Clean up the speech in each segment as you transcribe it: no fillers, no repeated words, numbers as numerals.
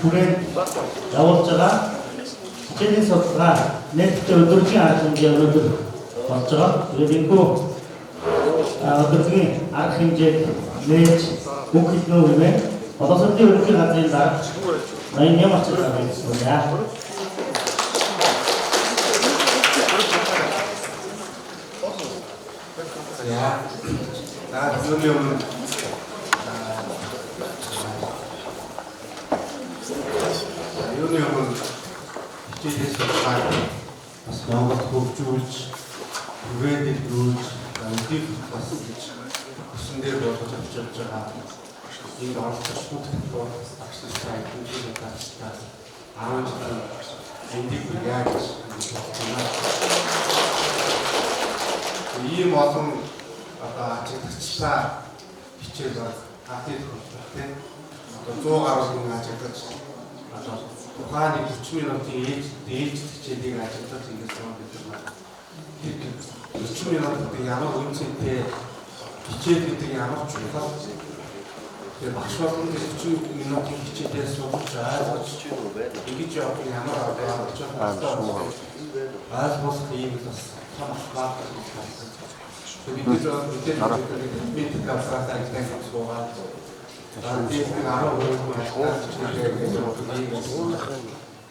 Хүрээнд явуулж байгаа хичээлийн судалгаа нээлттэй өдөржин арга хэмжээ өнөөдөр болж байгаа. Тэгээд энэхүү өдөржингөө арга хэмжээг нээж үг хэлнэ үү хэмээн боловсролын ерөнхий газрын дарга ноён Нямач гаргасан юм. За. За юуны өмнө хичээлийн судалгааг бас Монголд хөгжүүлж, түгээн дэлгэрүүлж, өдийг бас гэж хүсэн дээр болгож авч явж байгаа энд оролцогч бүх багш нартай эдгээр багштай 10 жилийн эндийг хүргье гэж бодож байна. Ийм олон одоо ажиглагчлаа хичээл бол гадны тохиолдолд тийм одоо 100 гаруй хүн ажиглаж одоо тухайн нэг 40 минутын ээлж хичээлийг ажиглаж ингэж байгаа бид нар тэр 40 минут гэдэг ямар үнцэнтэй хичээл гэдэг ямар чухал. Тэгээ багш болгон тэр 40 минутын хичээлээ сурч ойлгож ингэж явах нь ямар одоо ойлгох ийм л бас том ахмад. Бид нар мэдээ авсаасаа ажлаа суугаад тэгээд нэг 10% хүн ажиллаж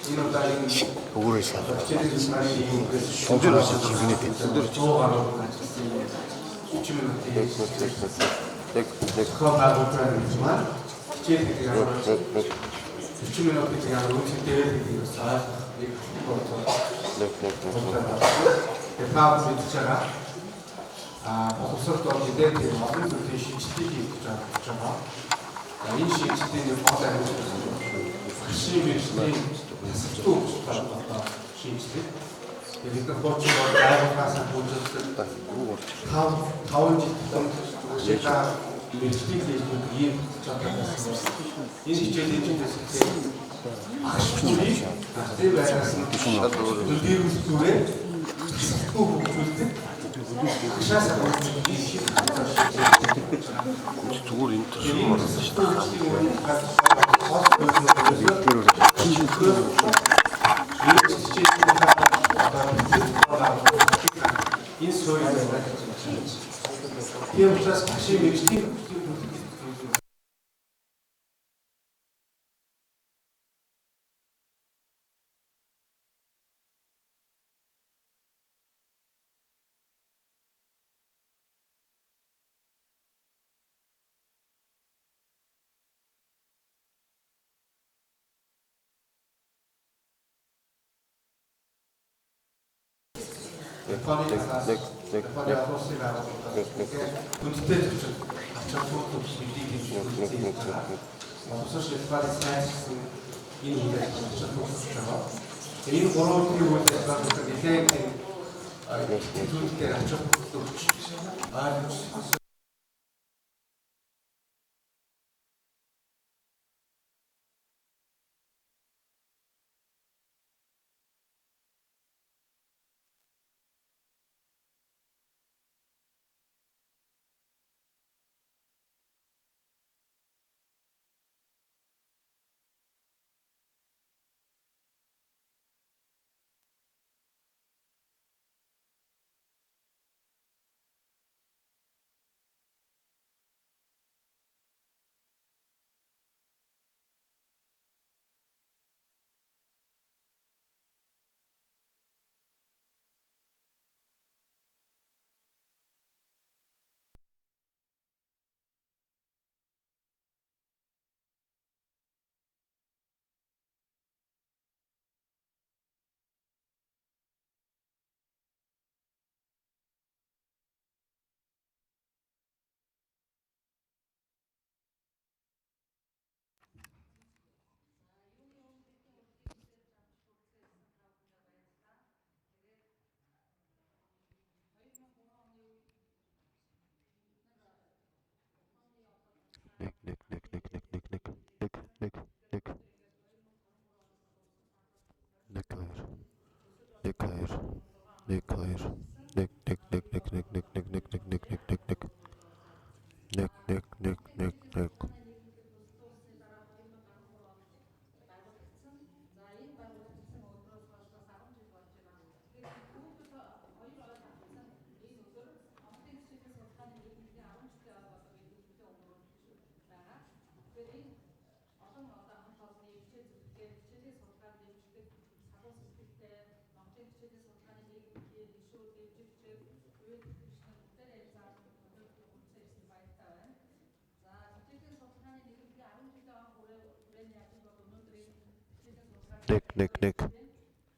энэ удаагийн Өгөрөө шал. хичээлийн судалгааны ийм Өндөр өсөж хэмнээд байна. 100 гаруй хүн ажилласан 40 минутын Нэг нэг нэг нэг зохион байгуулалтаар гэж маань хичээл гэдэг ямар нэг нэг 40 минут гэдэг ямар үнцэнтэй вэ гэдгийг бас ойлгох нэг болцоо. нэг нэг нэг. Тэгээ та мэдж байгаа. Боловсролд бол нэлээд тийм олон төрлийн шинжилгээг хийх гэж байгаа. За энэ шинжилгээний нэг гол амжилт багшийн мэргэжлийн тасалдгүй хөгжил одоо шинжилгээ. Тэгээ бид нар хуучин бол байгууллагаас хөгжүүлдэг 5 жил тутамд багшийнхаа мэргэжлийг лээжлүүлдэг ийм чадвар байсан. Энэ хичээлийн чигээс багш бүрийг насны байраас нь төдийлөлтүүрээ тасалдгүй хөгжүүлдэг. Багшаас хөгжүүлдэг ийм шийдэл гаргаж байгаа. Зүгээр энэ төр юм орсон шүү дээ. Энэ суурь байна. Тийм учраас багшийн мэргэжлийн Японы талаас нэг нэг Японы олон улсын байгууллагаас хүндтэй зөрчил ач холбогдол мэдийг хэмжиж байгаа. Боловсрол Японы сайжирсан энэ үйл ажиллагаа ач холбогдож байгаа. Энэ гурван төрлийн үйл ажиллагаанд нэлээд тийм зүйлээр ач холбогдол өгч ойлгож Нэг нэг нэг нэг нэг нэг нэг нэг нэг нэг нэг хоёр нэг хоёр нэг хоёр нэг нэг нэг нэг нэг нэг нэг нэг нэг нэг нэг нэг нэг нэг нэг нэг нэг нэг. хичээлийн судалгааны нийгэмлэгийн гишүүд, дэвжигчид, оюун тэтгэгч нар бүгдээрээ зааж өнөөдөр хүрэлцэн ирсэн баяртай байна. За, хичээлийн судалгааны нийгэмлэгийн 10 жилийн он хүрээний ажил бол өнөөдрийн хичээлийн судалгааны 1 1 1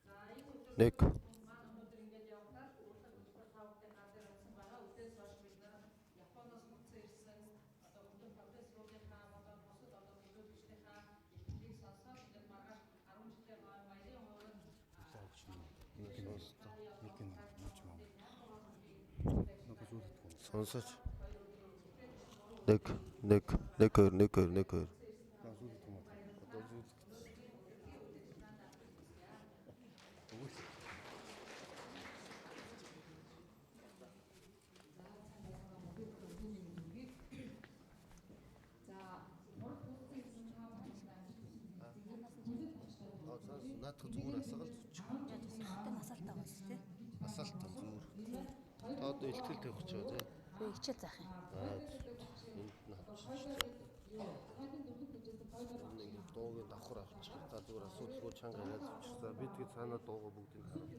За, энэ өдөр 1 маань өнөөдөр ингэж явагдаад урлагийн хөтөлбөр та бүхний гар дээр авсан байгаа. Өдөөс хойш бид нар Японоос хүрэлцэн ирсэн одоо хөтөлбөр профессоруудынхаа болон бусад одоо төлөөлөгчдийнхаа илтгэлийг сонсоод ингээд маргааш 10 жилийн баярын хуваарь Сонсооч. 1 1 1 2 1 2 1 2. Одоо зүүлэх гэж. Наадах зүгээр асгаал зүчих. Тэ насалтай байгаа шүү дээ. Асаалтан зүгээр. Та одоо илтгэл тавих гэж байгаа тий. Би хичээл заах юм. Аа энд наадчих. Нэг дуугийн давхар авчих. Та зүгээр асуудалгүй чанга яриад зүчих. За би тэгээ цаанаа дуугаа бүгдийг харах.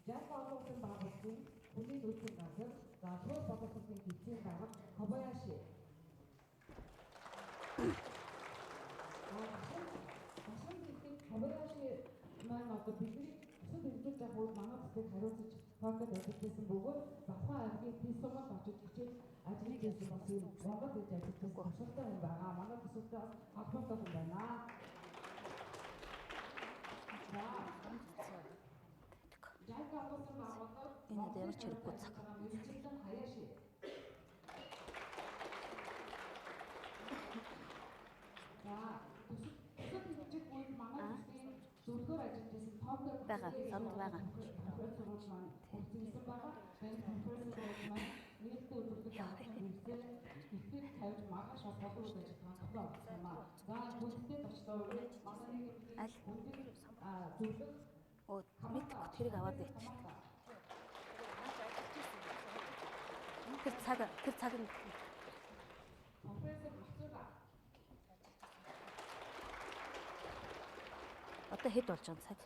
JICA олон улсын байгууллагын хүний нөөцийн газар, за Шууд боловсролын гидсийн дарга Кобаяши. Башин гэдэг Кобаяши маань одоо бидний бусад хэрэгжүүлж явах үед манай бүсгийг хариуцаж Токиод ажиллаж байсан бөгөөд Завхан аймгийн Писомод очиж хичээл ажиллаж байсан бас юм Монгол гэж ажиллаж байсан туршлагатай хүн байгаа. Манай төсөвтэй бас холбоотой хүн байна. За, JICA олон улсын байгууллага Энэ одоо ямар ч хэрэггүй цаг. Мэргэжилтэн Хаяши. За, төсөв хэрэгжих үед манай төслийн зөвлөгөөр ажиллаж байсан Токио Байгаа, санд байгаа. Конференц маань хүртэлсэн байгаа. Тэгээд конференц маань нээлттэй өдөрлөг авсан хэрэгцээ ихээр тавьж маргааш бас олон үйл ажиллагаа зохион байгуулсан юм аа. За, бүгдтэй очлоо. Манай нийгэмлэгийн Аль? хүндийг зөвлөх Оо мэдхгүй тэрийг аваад байчих. Тэр цаг тэр цаг нь профессор Мацура одоо хэд болж байгаа цаг?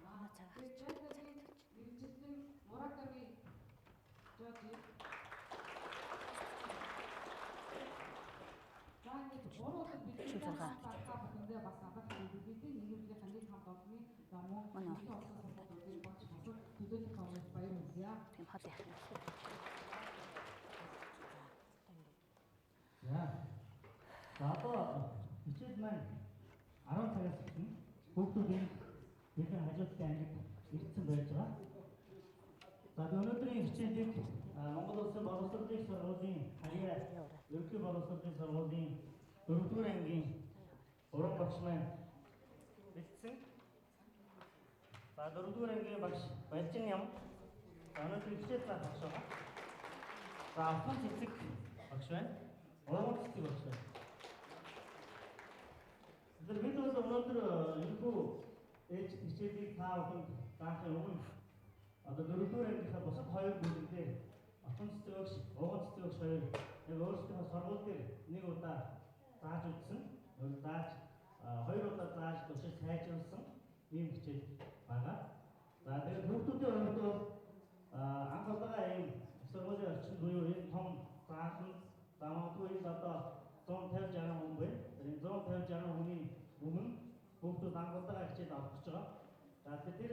Манай цаг Тэгээд JICA-гийн мэргэжилтэн Мураками Жожи. За, ингэж гурван удаа бид 46. та бүхэндээ бас надад бидний нийгэмлэгийн нэг хамт олонны за мөн Манай дэлхийн олон сургуулиудын багш бусад төлөөлөх хамт баяр хүргье. тийм хол яах юм. За. За одоо хичээл маань 10 цагаас эхэлнэ. Хүүхдүүд энэ бидний хажуудын ангид ирсэн байж байгаа. За өнөөдрийн хичээлийг Монгол Улсын боловсролын сургуулийн харьяа ерөнхий боловсролын сургуулийн 4-р ангийн уран багш маань бэлдсэн. За 4-р ангийн багш Балжин ям. За өнөөдөр хичээл заах багш байгаа. За Авхан цэцэг багш байна. Уран цэцэг багш байна. Тэгэхээр бид бол өнөөдөр энэхүү ээж хичээлийг та бүхэнд заахын өмнө одоо 4-р ангийнхаа бусад хоёр бүлэг дээр Отон цэцэг багш, Ууган цэцэг багш хоёр яг өөрсдийнхөө сургууль дээр нэг удаа зааж үзсэн. Зааж хоёр удаа зааж туршиж сайжруулсан ийм хичээл байгаа. За тэгээд хүүхдүүдийн хувьд бол анх удаага ийм сургуулийн орчинд буюу энэ том заах нь за магадгүй энэ одоо 150 60 хүн байна. Энэ 150 60 хүний өмнө хүүхдүүд анх удаага хичээл авах гэж байгаа. За тэр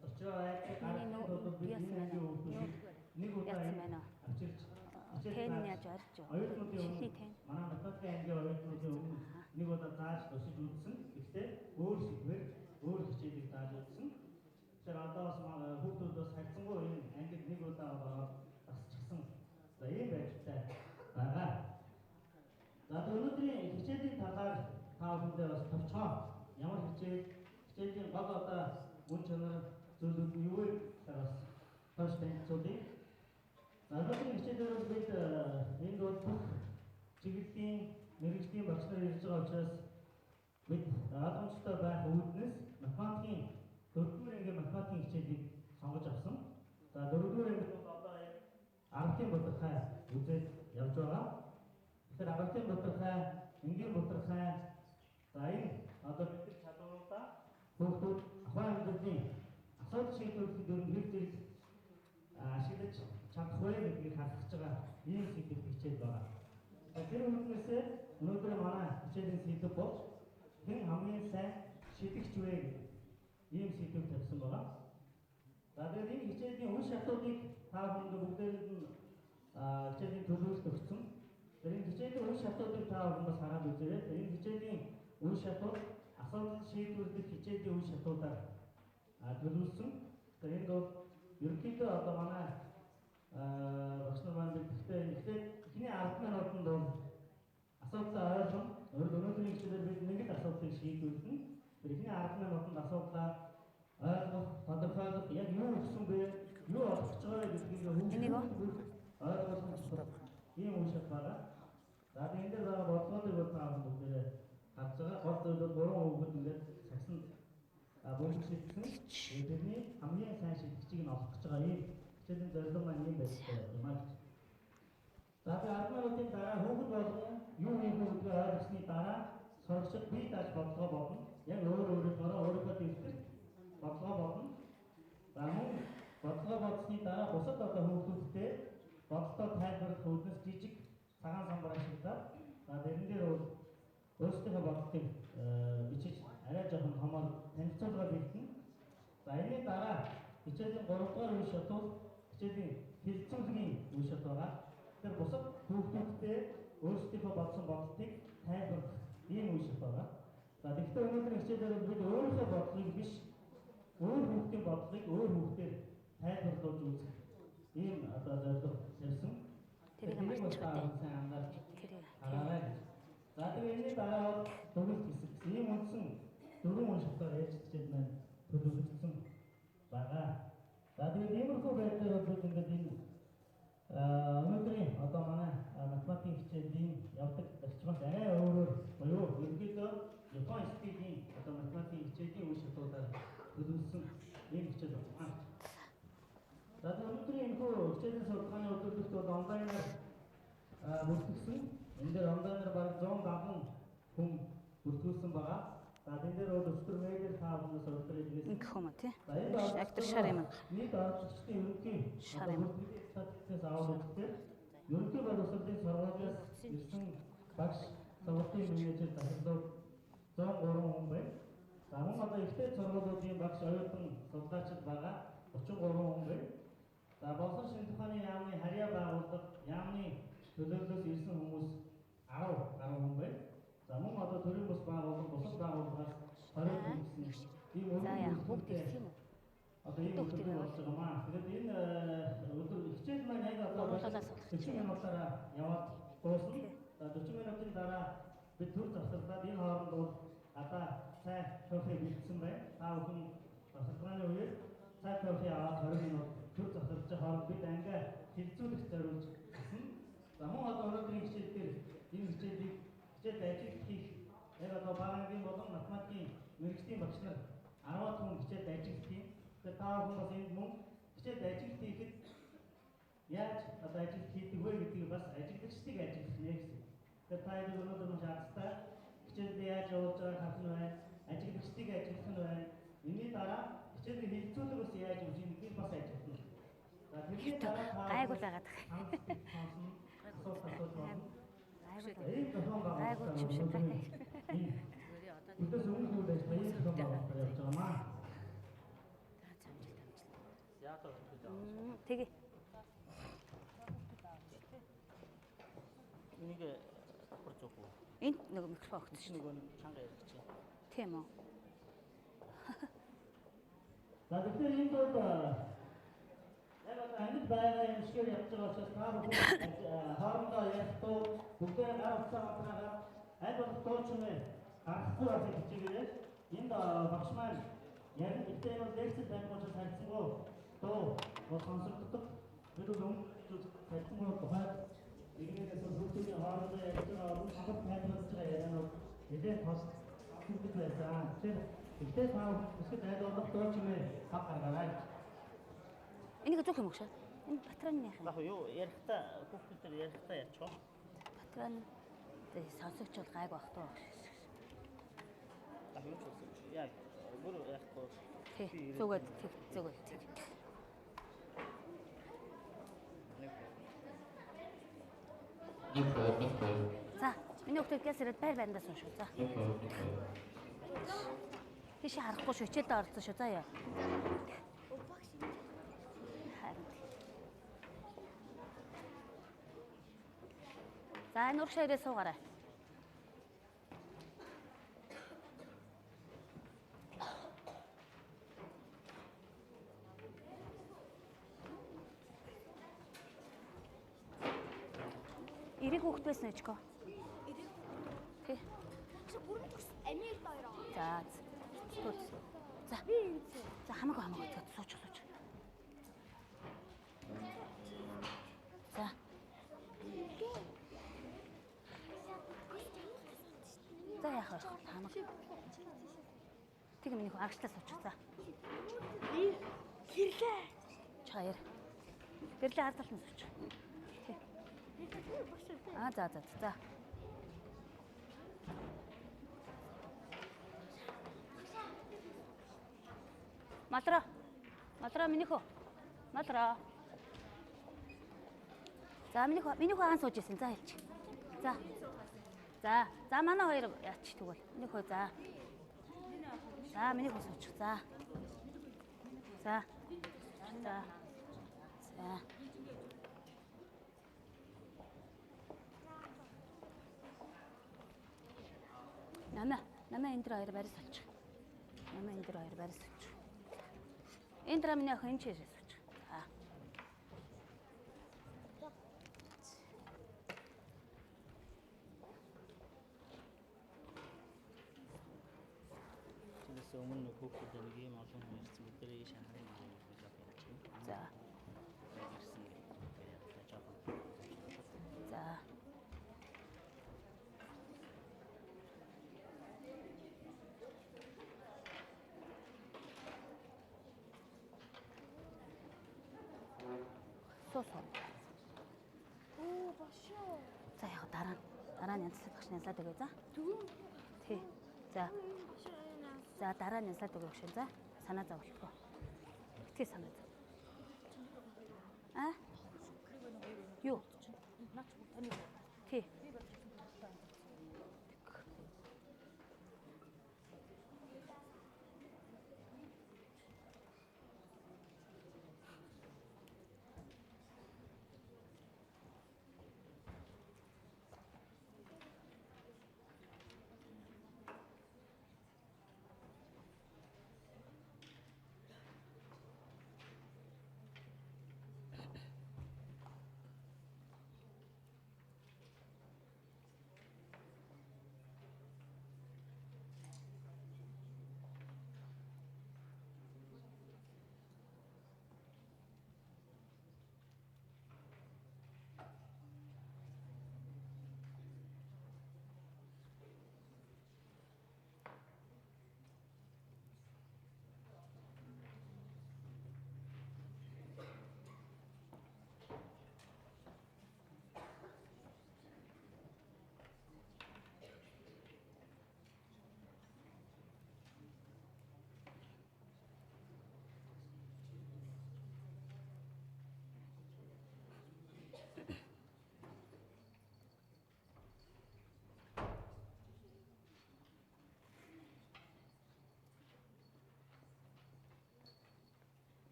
зочроо айцыг гаргахын тулд бид энэ ангийн хүүхдүүдийг нэг удаа авчирч хичээл яаж орж оюутнуудын өмнө манай математикийн ангийн оюутнуудын өмнө нэг удаа зааж туршиж үзсэн. Гэхдээ өөр сэдвээр өөр хичээлийг зааж үзсэн. Тэгэхээр одоо бас хүүхдүүд бас харьцангуй энэ ангид нэг удаа ороод дасчихсан. За ийм байдалтай байгаа. За өнөөдрийн хичээлийн талаар та бүхэндээ бас товчхон ямар хичээл, хичээлийн гол одоо үн чанар зүйлүүд нь юу вэ гэхээр бас товч танилцуулъя. За өнөөдрийн хичээлээр бид энд бол бүх чиглэлийн мэргэжлийн багш нар ирж байгаа учраас бид ойлгомжтой байх үүднээс математикийн 4-р ангийн математикийн хичээлийг сонгож авсан. энгийн бутархай. За энэ одоо мэдлэг чадваруудаа хүүхдүүд ахуй амьдралын асуудал шийдвэрлэхэд ер нь хэр зэрэг ашиглаж чадах вэ гэдгийг харах гэж байгаа ийм сэдэвт хичээл байгаа. За тэр үүднээсээ өнөөдөр манай хичээлийн сэдэв болж хэн хамгийн сайн шидэгч вэ гэдэг ийм сэдэв тавьсан байгаа. За тэгээд энэ хичээлийн үн шатуудыг та бүхэнд бүгдээрэнд нь хичээлийн төлөвлөлт өгсөн. Тэр энэ хичээлийн үн шатуудыг та бүхэн бас хараад үзээрэй. Тэр энэ хичээлийн үн шатууд асуудал шийдвэрлэх хичээлийн үн шатуудаар төлөвлөсөн. Тэр энд бол ерөнхийдөө одоо манай багш нар маань бэлтгэхдээ эхлээд эхний 10 минутанд бол асуудлаа ойлгоно. Өнөөдрийн хичээлээр бид нэг л асуудлыг шийдвэрлэнэ. Тэр эхний 10 минутанд асуудлаа ойлгох, тодорхойлох, яг юу өгсөн бэ, юу олох гэж байгаа гэдгийг хүүхдүүд ойлгох ийм үе шат байгаа. За энэ дээр байгаа бодлогыг бол та бүхэн бүгдээрээ харж байгаа. Гол зүйл бол 3 хүүхэд ингээд сагсанд бөмбөг шидсэн. Тэрний хамгийн сайн шидэгчийг нь олох гэж байгаа ийм хичээлийн зорилго маань ийм байсан юм аа гэж. За би 10 минутын дараа хүүхэд болгон юу хийх вэ гэдгийг ойлгосны дараа сурагчид бие дааж бодлогоо бодно. Яг өөр өөрийнхөө өөрийнхөө дэвтэрт бодлогоо бодно. За мөн бодлогоо бодсны дараа бусад одоо хүүхдүүдтэй бодлогоо тайлбарлах үүднээс жижиг цагаан самбар ашиглаад за тэрэн дээр бол өөрсдийнхөө бодлогыг бичиж арай жоохон томоор танилцуулга бэлдэнэ. За энэний дараа хичээлийн 3 дугаар үе шат бол хичээлийн хэлэлцүүлгийн үе шат байгаа. Тэр бусад хүүхдүүдтэй өөрсдийнхөө бодсон бодлогыг тайлбарлах ийм үе шат байгаа. За тэгэхдээ өнөөдрийн хичээлээр бид өөрийнхөө бодлогыг биш өөр хүүхдийн бодлогыг өөр хүүхдээр тайлбарлуулж үзэх ийм одоо зорилго тавьсан. Тэрийг мартчихгүй. Сайн анзаарч Тэрийг. хараарай гэж. За тэгээ энэний дараа бол дүгнэлт хэсэг. Ийм үндсэн дөрвөн үе шатаар ээлж хичээл маань төлөвлөгдсөн байгаа. За тэгээд иймэрхүү байдлаар бид ингээд энэ өнөөдрийн одоо манай математикийн хичээлийн явдаг зарчмаас арай өөрөөр буюу ерөнхийдөө Япон стилийн одоо математикийн хичээлийн үе шатуудаар төлөвлөсөн ийм хичээл байна. За тэгээд өнөөдрийн энэхүү хичээлийн судалгааны өдөрлөгт бол онлайнаар бүртгэсэн. Энэ дээр онлайнаар бараг 170 хүн бүртгүүлсэн байгаа. За тэн дээр бол өчигдөр мэйлээр та бүхнээс өдөр илгээсэн. Ингэх юм уу тий? За энд Яг тэр шар юм. Нийт оролцогчдын ерөнхий Шар юм. статистикээс аваад үзэхдээ ерөнхий боловсролын сургуулиас ирсэн багш сургуулийн менежер захирлууд 103 хүн байна. За мөн одоо ихтэй сургуулиудын багш оюутан судлаачид байгаа 33 хүн байна. За боловсрол шинжилгээ ухааны яамны харьяа байгууллага яамны төлөөллөөс ирсэн хүмүүс 10 гаруй хүн байна. За мөн одоо төрийн бус байгууллага, бусад байгууллагаас 20 хүн гэсэн ийм За яах бүгд өргөн ирсэн юм уу? Одоо ийм Бүгд өдөр ирээ. болж байгаа маа. Тэгээд энэ өдөр хичээл маань яг одоо Гурлалаа суулгах 40 минутаараа яваад дуусна. За 40 минутын дараа бид төр завсарлаад энэ хооронд бол гадаа цай кофе бэлдсэн байна. Та бүхэн завсарлагын үеэр цай кофе аваад 20 минут төр завсарлаж байгаа хооронд бид ангаа хэлэлцүүлэх зориулж гэсэн. За мөн одоо өнөөдрийн хичээл дээр энэ хичээлийг хичээл ажил хийх яг одоо бага ангийн болон математикийн мэргэжлийн багш нар 10 хүн хичээл ажил хийх. Тэгэхээр та бүхэн бас энд мөн хичээл ажил хийхэд яаж одоо ажил хийдэг вэ гэдгийг бас ажиглагчдыг ажиглах нэ гэсэн. Тэгэхээр та хэд өнөөдөр маш азтай хичээлдээ яаж явуулж байгааг харах нь байна, ажиглагчдыг ажиглах нь байна. Энэний дараа хичээлийн хэлэлцүүлэг бас яаж явж байгаа гэдгийг бас ажиглана. За тэрний дараа та Гайгүй л байгаад байгаа. сонсно, асуулт асууж болно. Гайгүй. Ийм зохион Гайгүй юм шиг байгуулалт. гайгүй. Өдөөс өмнөх үйл ажиллагаа ийм зохион байгуулалтаар явж байгаа маа. Тэгээ. Энийг давхар зүүх үү? Энд нөгөө микрофон өгсөн шүү. Нөгөө нэг чанга ярих чинь. Тийм үү? За тэгэхээр энд бол яг одоо амьд байгаа юм шигээр явж байгаа учраас та бүхэн хоорондоо ярихдаа бүгдээ гар утсаа хамтраагаад аль болох дуу чимээ гаргахгүй байхыг хичээгээрэй. Энд багш маань ярина. Гэхдээ энэ бол лекцэд байхгүй учраас харьцангуй дуу бол сонсогддог. Бид бол өмнө харьцангуй тухайд нэгнээс хүүхдүүдийн хоорондоо ярьж байгаа олон самбар тайлбарлаж байгаа ярианууд нэлээд тос сонсогдож байсан. Тэгэхээр гэхдээ та бүхэн аль болох дуу чимээ баг гаргаарай гэж. Энийг зүүх юм уу шаа? Энэ батарейны яах юм? Яг юу ярихдаа хүүхдүүдээр ярихдаа яачих вэ? Батарей. Сонсогч бол гайг бах туу. А юу ч болсон. Яа, бүр яахгүй. Тий. Зүгээд тэг зүгээд тэг. За, миний хүүхдүүд гяс ирээд байр байрандаа суун шүү. За. Тийш харахгүй шүү. Хичээлдээ оролцсон шүү. За яа. Харин. За, энэ урагшаа ирээ суугаарай. Эрэг хүүхэд байсан уу чко? Эрэг. Тий. Чи бүрэн төгс Америкт хоёр аа. За. За. Би энэ. За хамаагүй хамаагүй. За сууч сууч. За. За яах вэ? Хамаагүй. Тэг миний хөө агшлаа сууч. За. Гэрлээ. Чаяр. Гэрлээ ард талд нь сууч. Тий. Аа за за за. Малраа. Малраа миний хөө. Малраа. За миний хөө миний хөө хаан сууж исэн. За хэлчих. За. За. За манай хоёр яач тэгвэл. Миний хөө за. За миний хөө суучих. За. За. За. За. Намаа, намаа энэ дэр хоёр барьс олчих. Намаа энэ дэр хоёр барьс олчих. Энэ дэр миний охин энэ чирээ суучих. За. Тэрнээс өмнө нэг хүүхдүүд нэг ийм олон хүн ирсэн. Бид нэр ийш анхны мөр гэж жоох ярьж байна. За. Ирсэн гэдэг ярьлаа жоохон. За. Суу суу. Оо башаа. За яг дараа нь дараа нь янзлах багш янзлаад өгье за. Тий. За. За дараа нь янзлаад өгье багш за. Санаа зовлтгоо. Битгий санаа зов. А? Юу? Тий.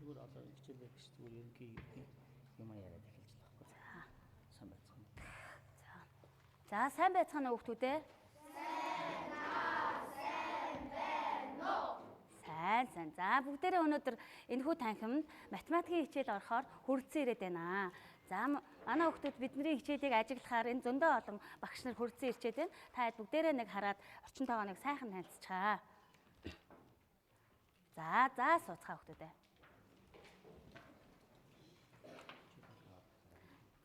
Зүгээр одоо хичээлээ гэж зүгээр ерөнхий юм яриад эхэлж л байхгүй. Сайн байцгаана. За. За сайн байцгаана уу хүүхдүүдээ? Сайн байна уу? Сайн сайн. За бүгдээрээ өнөөдөр энэхүү танхимд математикийн хичээл орохоор хүрэлцэн ирээд байна. За манай хүүхдүүд бидний хичээлийг ажиглахаар энэ зөндөө олон багш нар хүрэлцэн ирчээд байна. Та хэд бүгдээрээ нэг хараад орчинтойгоо нэг сайхан танилцчихаа. За за сууцгаа хүүхдүүдээ.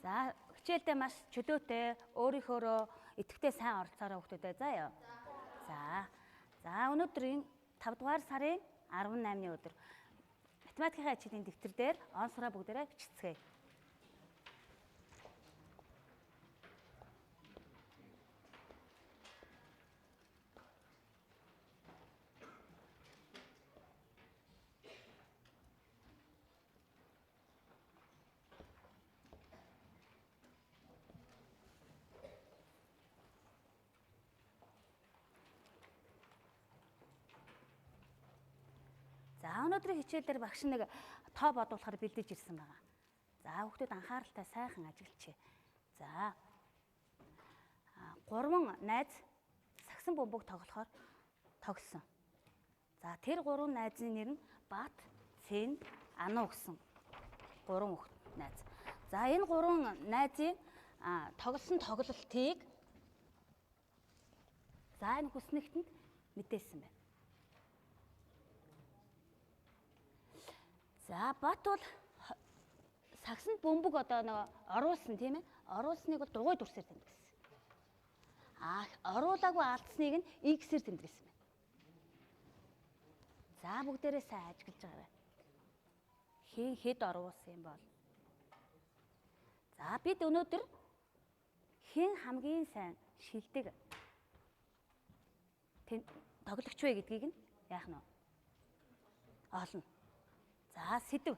За хичээлдээ маш чөлөөтэй өөрийнхөөрөө идэвхтэй сайн оролцоорой хүүхдүүдээ заа юу. За. За өнөөдрийн 5 дугаар сарын 18-ны өдөр математикийн хичээлийн дэвтэр дээр он сураа бүгдээрээ бичицгээе. өнөөдрийн хичээлээр багш нэг тоо бодуулахаар бэлдэж ирсэн байгаа. За хүүхдүүд анхааралтай сайхан ажиглачээ. За 3 найз сагсан бөмбөг тоглохоор тоглосон. За тэр 3 найзын нэр нь Бат, Цэн, Ану гэсэн 3 хүүхд найз. За энэ 3 найзын тоглосон тоглолтыг за энэ хүснэгтэнд мэдээлсэн байна. За Бат бол сагсанд бөмбөг одоо нөгөө оруулсан тийм ээ. Оруулсныг бол дугуй дүрсээр тэмдэглэсэн. А оруулаагүй алдсныг нь X-ээр тэмдэглэсэн байна. За бүгдээрээ сайн ажиглаж байгаарай. Хэн хэд оруулсан юм бол. За бид өнөөдөр хэн хамгийн сайн шилдэг тоглогч вэ гэдгийг нь яах нь вэ? Олно. За сэдэв.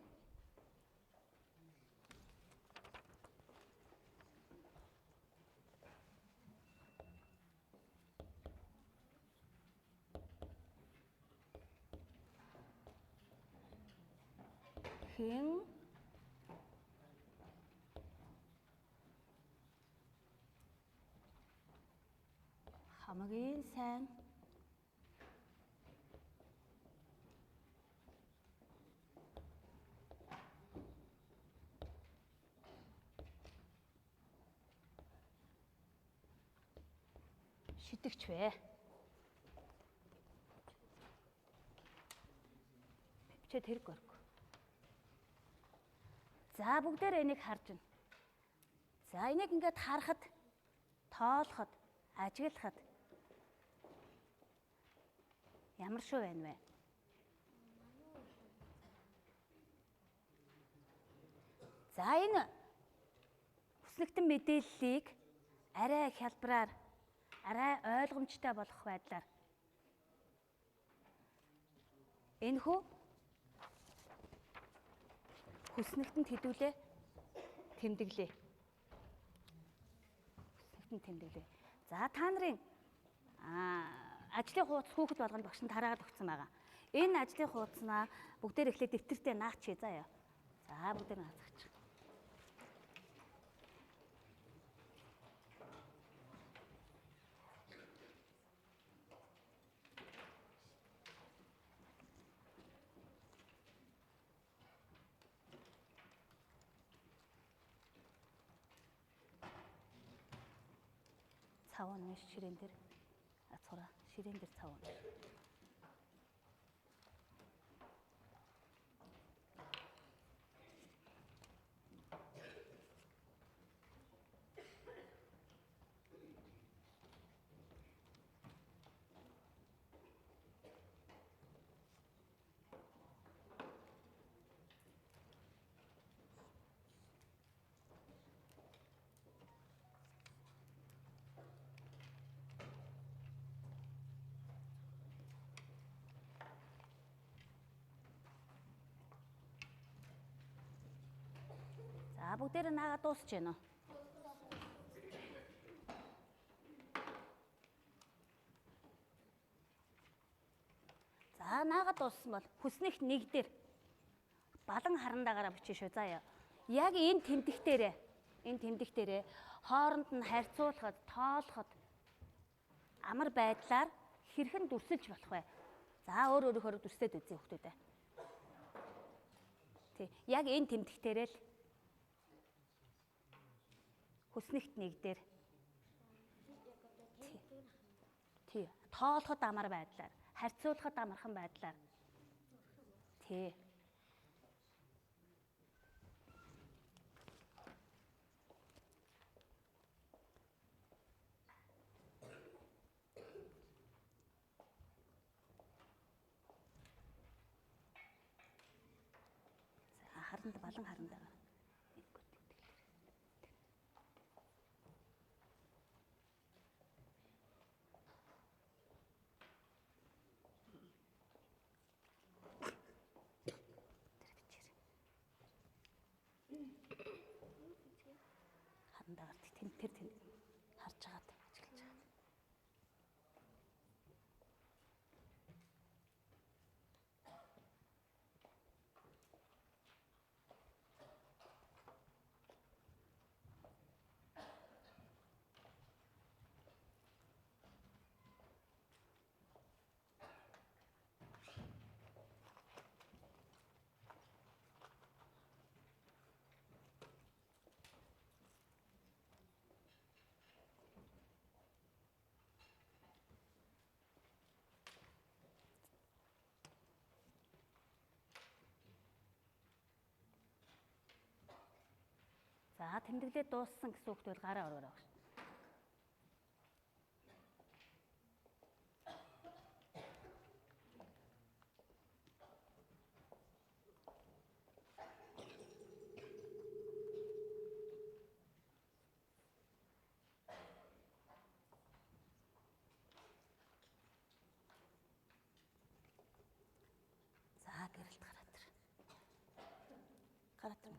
Хэн хамгийн сайн шидэгч вэ? Бичээд хэрэг горг. За бүгдээр энийг харж байна. За энийг ингээд харахад, тоолоход, ажиглахад ямар шүү байна вэ? За энэ хүснэгтэн мэдээллийг арай хялбараар, арай ойлгомжтой болох байдлаар энэхүү хүснэгтэнд хэдүүлээ тэмдэглээ. Хүснэгтэнд тэмдэглээ. За та нарын ажлын хуудас хүүхэд болгонд багш нь тараагаад өгсөн байгаа. Энэ ажлын хуудаснаа бүгдээр эхлээд дэвтэртээ наачъя заа яа. За бүгдээр наацгачих. Цав унш ширээн дээр ацгаараа ширээн дээр цав унш. За бүгдээр наагаа дуусч байна уу? За наагаа дууссан бол хүснэгт нэг дээр балан харандаагаараа бичнэ шүү заа яа. Яг энэ тэмдэгтэрээ хооронд нь харьцуулахад, тоолоход амар байдлаар хэрхэн дүрсэлж болох вэ? За өөр өөрөөхөө дүрсээд үзье хүүхдүүдээ. Тий, яг энэ тэмдэгтэрээ л хүснэгт нэг дээр тий, тоолоход амар байдлаар, харьцуулахад амархан байдлаар. Тий. За харанд балан харандаа. Харандаагаар тэр харж байгаад ажиглаж байгаа. За тэмдэглээд дууссан гэсэн үгт бол гараа өрөөрэй багш. За гэрэлт гараад ир. Гараад ир.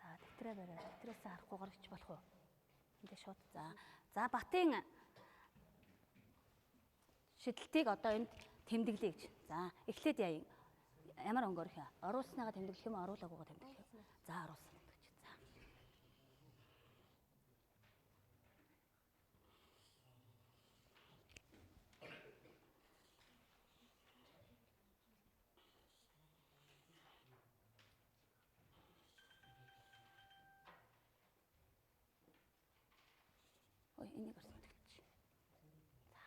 За дэвтрээ бариад дэвтрээсээ харахгүйгээр хич болох уу? Энд шууд за. За Батын шидэлтийг одоо энд тэмдэглэе гэж. За эхлээд яа. Ямар өнгөөр их вэ? Оруулсныгаа тэмдэглэх юм уу, оруулаагүйгаа тэмдэглэх юм? За оруулсан гэдэг чи. За. Ой, энийг орсон тэмдэглэж. За.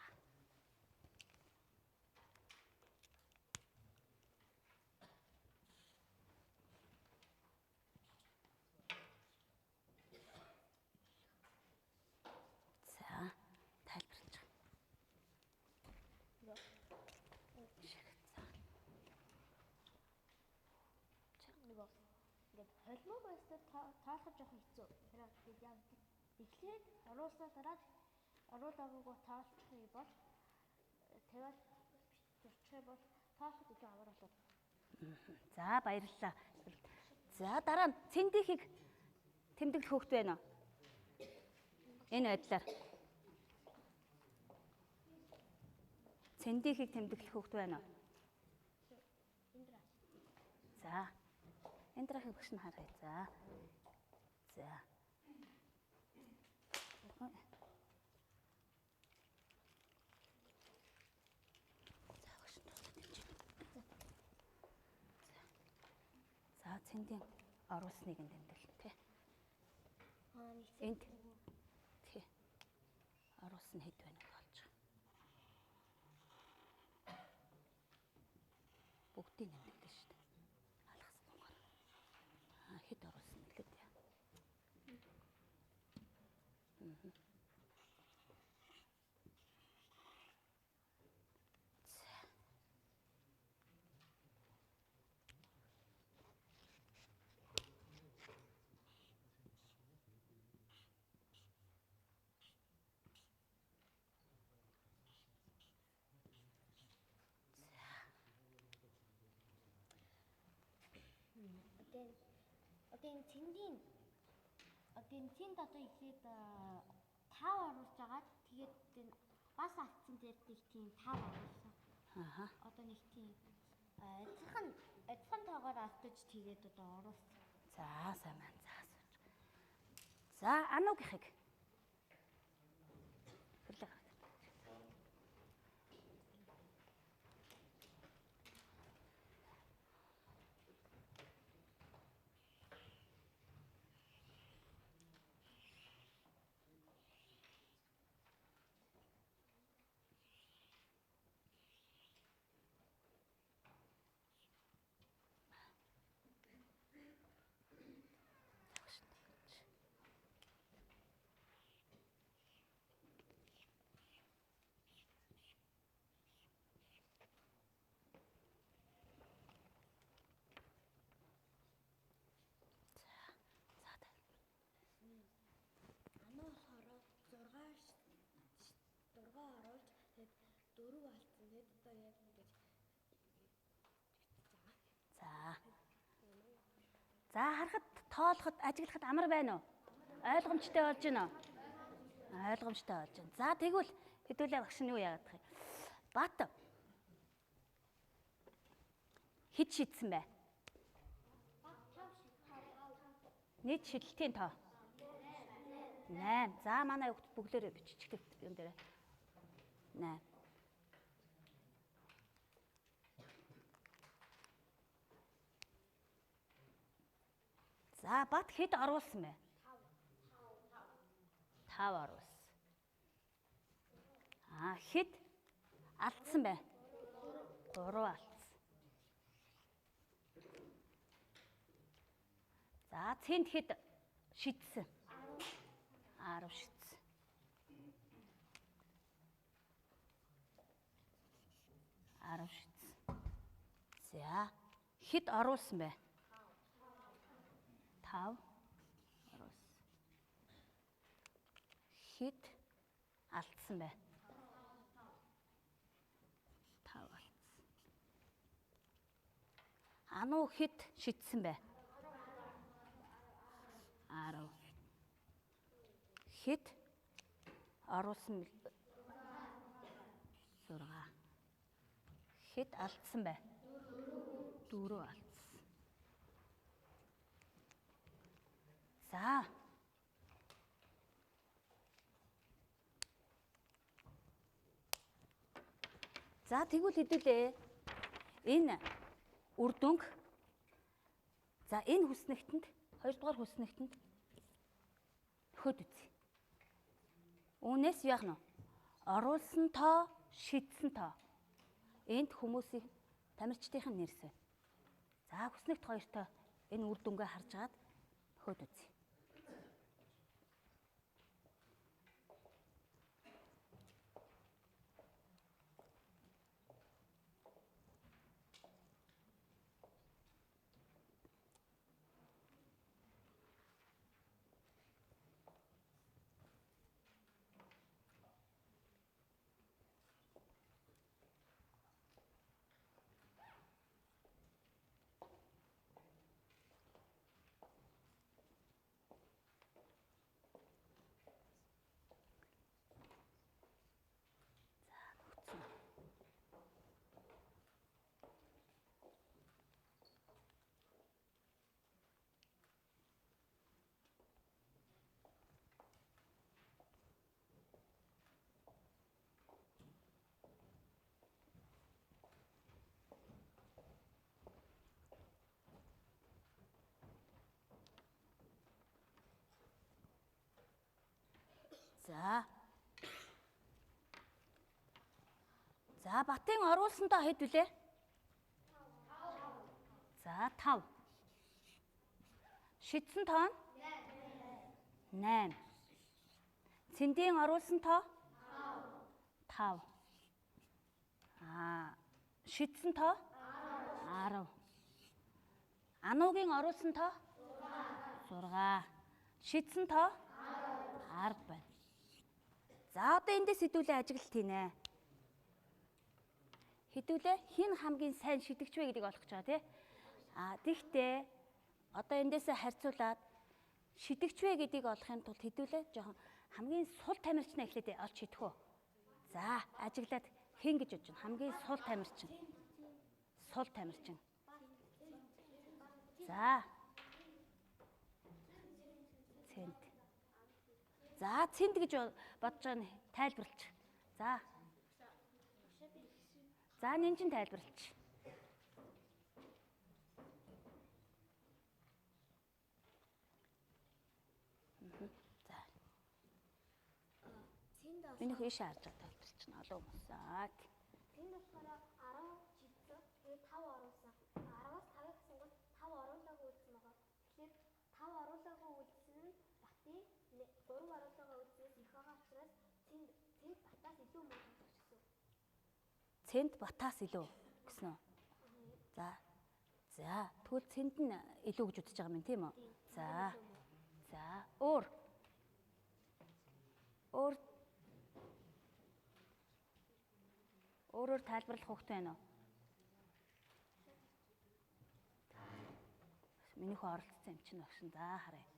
За, тайлбарлаж байгаа. Шиг. За. Нөгөө ингээд холимог байснаар тоолох жоохон хэцүү. Тэр тэгээд яг эхлээд оруулснаа дараа оруулаагүйгээ тоолчих юм бол тавиад зурчих юм бол тоолоход илүү амар болоод. За баярлалаа. За дараа нь цэндийнхийг тэмдэглэх хөөхт байна уу? Энэ байдлаар. Цэндийнхийг тэмдэглэх хөөхт байна уу? Индра. За. Эндрахыг багш нь харъя. За. За. За багш нь тулаад хэмжээ. За. За цэндийн оруулсныг нь тэмдэглэн тий. Аа нэг Энд тий. Оруулсан хэд байна вэ болж байгаа. Бүгдийг тэмдэглэн шүү дээ. Алгасан дугаар. Аа хэд оруулсан гэлээ дээ. За. Одоо энэ цэндийн одоо энэ цэнд одоо эхлээд 5 оруулж агаад тэгээд энэ бас алдсан дээр нэг тийм 5 оруулсан. Аха. Одоо нэг тийм адилхан тоогоор алдаж тэгээд одоо оруулсан. За сайн байна. За сууж. За ануугийнхыг. Хөрлөө гараад. За та. Ануу болохоор 6 оруулж тэгээд 4 алдсан. Тэгээд одоо яг ингэж бичиж байгаа. За. За харахад тоолоход ажиглахад амар байна уу? Ойлгомжтой болж байна уу? Ойлгомжтой болж байна. За тэгвэл хэдүүлээ багш нь юу яагаад юм? Бат. Хэд шидсэн бэ? Нийт шидэлтийн тоо. 8. За манай хүүхд бүглээрээ биччихлээ юм дээр. 8. За Бат хэд оруулсан бэ? 5 оруулсан. Аа, хэд алдсан бэ? 3 алдсан. За, цэнд хэд шидсэн? 10 шидсэн. 10 шидсэн. За, хэд оруулсан бэ? 5 оруулсан. Хэд алдсан бэ? 5 алдсан. Ануу хэд шидсэн бэ? 10. Хэд оруулсан? 6. Хэд алдсан бэ? 4 алдсан. За. За, тэгвэл хэдүүлээ. Энэ үр дүнг за энэ хүснэгтэнд, хоёрдугаар хүснэгтэнд нөхөд үзье. Үүнээс яах нь? Оруулсан тоо, шидсэн тоо. Энд хүмүүсийн тамирчдын нэрс байна. За, хүснэгт хоёртой энэ үр дүнгээ харж агаад нөхөд үзье. За. За, Батын оруулсан тоо хэд вүлээ? За, 5. Шидсэн тоо нь 8. Цэндийн оруулсан тоо 5. Аа, шидсэн тоо 10. Ануугийн оруулсан тоо 6. Шидсэн тоо 10 байна. За, одоо эндээс хэдүүлээ ажиглалт хийнэ. Хэдүүлээ хэн хамгийн сайн шидэгч вэ гэдгийг олох гэж байгаа тий. А тэгтээ одоо эндээсээ харьцуулаад шидэгч вэ гэдгийг олохын тулд хэдүүлээ жоохон хамгийн сул тамирчнаа эхлээд олж шидэх үү. За, ажиглаад хэн гэж бодож байна? Хамгийн сул тамирчин. Сул тамирчин. За. Цэнд. За, цэнд гэж бодож байгаа нь тайлбарлаж. За. За, нинжин тайлбарлаж. За. Миний хөө ийшээ харж байгаа тайлбарлаж байна. Олон хүмүүс. Аа. Цэнд болохоор 10 шидсэн, тэгээд 5 оруулсан. 10-аас 5-ыг хасангууд 5 оруулаагүй үлдсэн байгаа. Тэгэхээр 5 оруулаагүй үлдсэн нь Батын 3 оруулаагаа үлдснээс их байгаа учраас цэнд Батаас илүү муу тоглогч гэсэн. Цэнд Батаас илүү гэсэн үү? За. За, тэгвэл цэнд нь илүү гэж үзэж байгаа юм тийм үү? За. За, өөр. Өөр өөрөөр тайлбарлах хүүхэд байна уу? Миний хөө оролцсон юм чинь багш. За, харъя.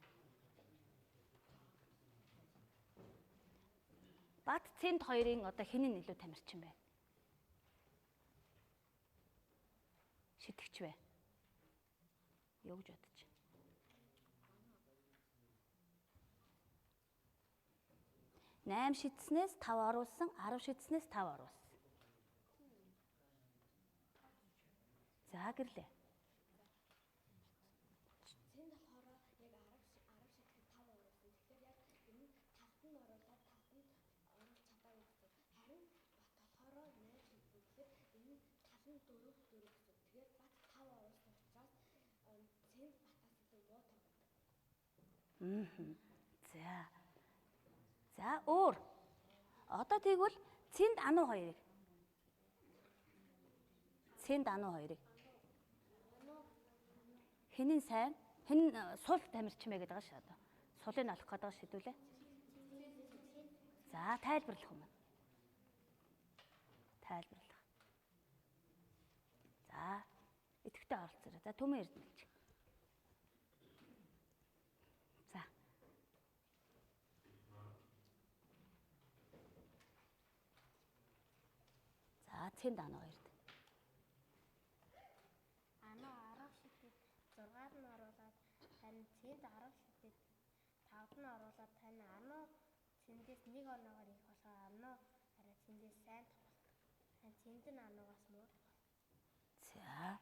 Бат цэнд хоёрын одоо хэн нь илүү тамирчин бэ? Шидэгч вэ? Юу гэж бодож байна? 8 шидснээс 5 оруулсан, 10 шидснээс 5 оруулсан. За, гэрлээ. Цэнд болохоор яг 10 шидэхэд 5 оруулсан. Тэгэхээр яг энэ талд нь 4 4 гэсэн. Тэгэхээр Бат 5 оруулсан учраас Цэнд Батаас илүү муу тоглодог. За. За өөр. Одоо тэгвэл Цэнд Ануу хоёрыг. Цэнд Ануу хоёрыг. Хинэн сайн, хэн сул тамирчин бэ гэдэг байгаа шүү одоо. Сулыг олох гэдэг шийдвүлээ. За тайлбарлах юм. Тайлбарлах. За идэвхтэй оролцоорой. За Түмэн Эрдэнэлж. За. За Цэнд Ануу хоёрт. Ануу 10 шидэд 6-ад нь оруулаад харин Цэнд 10 шидэд 5-д нь оруулаад харин Ануу Цэндээс нэг оноогоор их болохоор Ануу арай Цэндээс сайн тоглолдог. Харин Цэнд нь Ануугаас муу тоглолдог. За.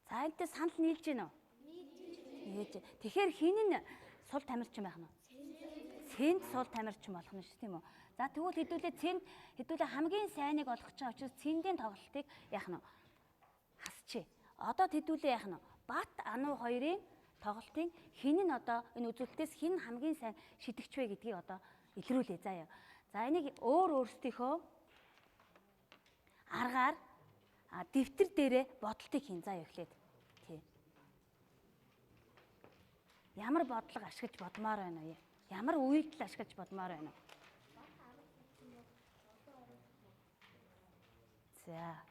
За энэтэй санал нийлж гин үү? Нийлж. Тэгэхээр хин нь сул тамирчин байх нь вэ? Цэнд сул тамирчин болох нь шүү тийм үү? За тэгвэл хэдүүлээ Цэнд хэдүүлээ хамгийн сайныг олох гэж байгаа учраас Цэндийн тоглолтыг яах нь вэ? Хасчээ. Одоо хэдүүлээ яах нь вэ? Бат Ануу хоёрын тоглолтын хин нь одоо энэ үзүүлэлтээс хин хамгийн сайн шидэгч вэ гэдгийг одоо илрүүлээ заа яа. За энийг өөр өөрсдийнхөө аргаар дэвтэр дээрээ бодолтыг хийн заа эхлээд. Тий. Ямар бодлого ашиглаж бодмоор байна вэ? Ямар үйлдэл ашиглаж бодмоор байна вэ? За.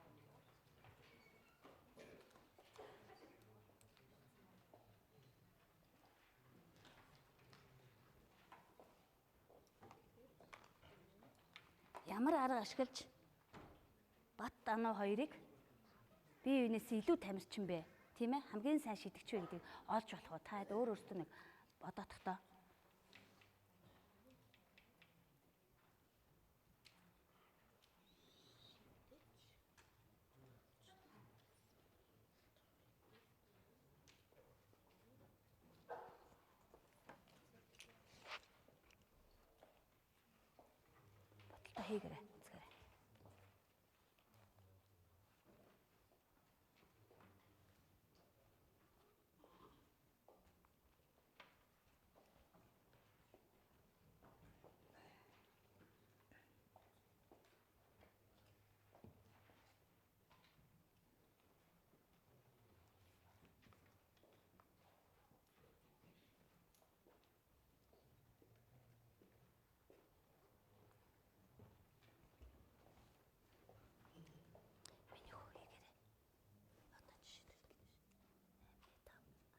Ямар арга ашиглаж Бат Ануу хоёрыг бие биенээс илүү тамирчин бэ? Тийм ээ? Хамгийн сайн шидэгч вэ гэдгийг олж болох уу? Та хэд өөр өөртөө нэг бодоодохдоо. Бодолтой хийгээрэй. Үзгээрэй. Миний хөө хийгээрэй. Одоо жишээлбэл 8 5 16 хоёрыг харьцуулах юм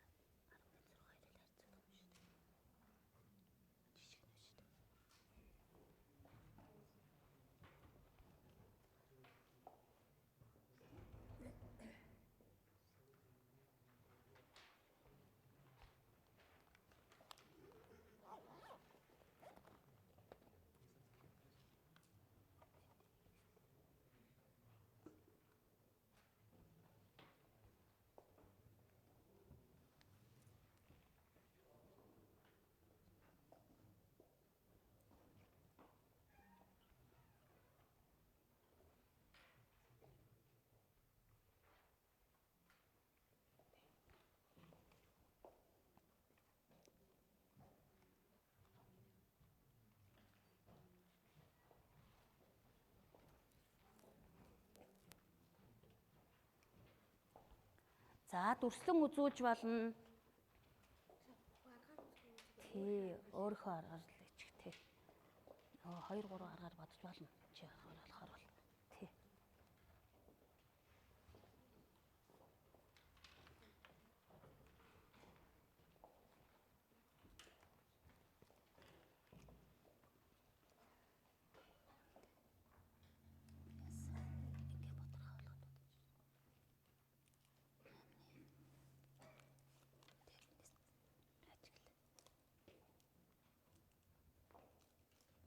шүү дээ. Жишг нь шүү дээ. За дүрслэн үзүүлж болно. Тий, өөрийнхөө аргаар л ичих тий. Нөгөө 2 3 аргаар бодож болно. Чи болохоор болохоор бол тий. Ингээ бодрохоо болгоод бодож.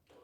Ажигла.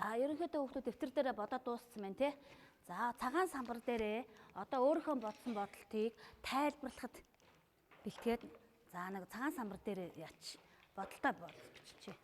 За, ерөнхийдөө хүүхдүүд дэвтэр дээрээ бодоод дууссан байна тий. За, цагаан самбар дээрээ одоо өөрийнхөө бодсон бодолтыг тайлбарлахад бэлтгээд за нэг цагаан самбар дээрээ яач бодолтой биччихье.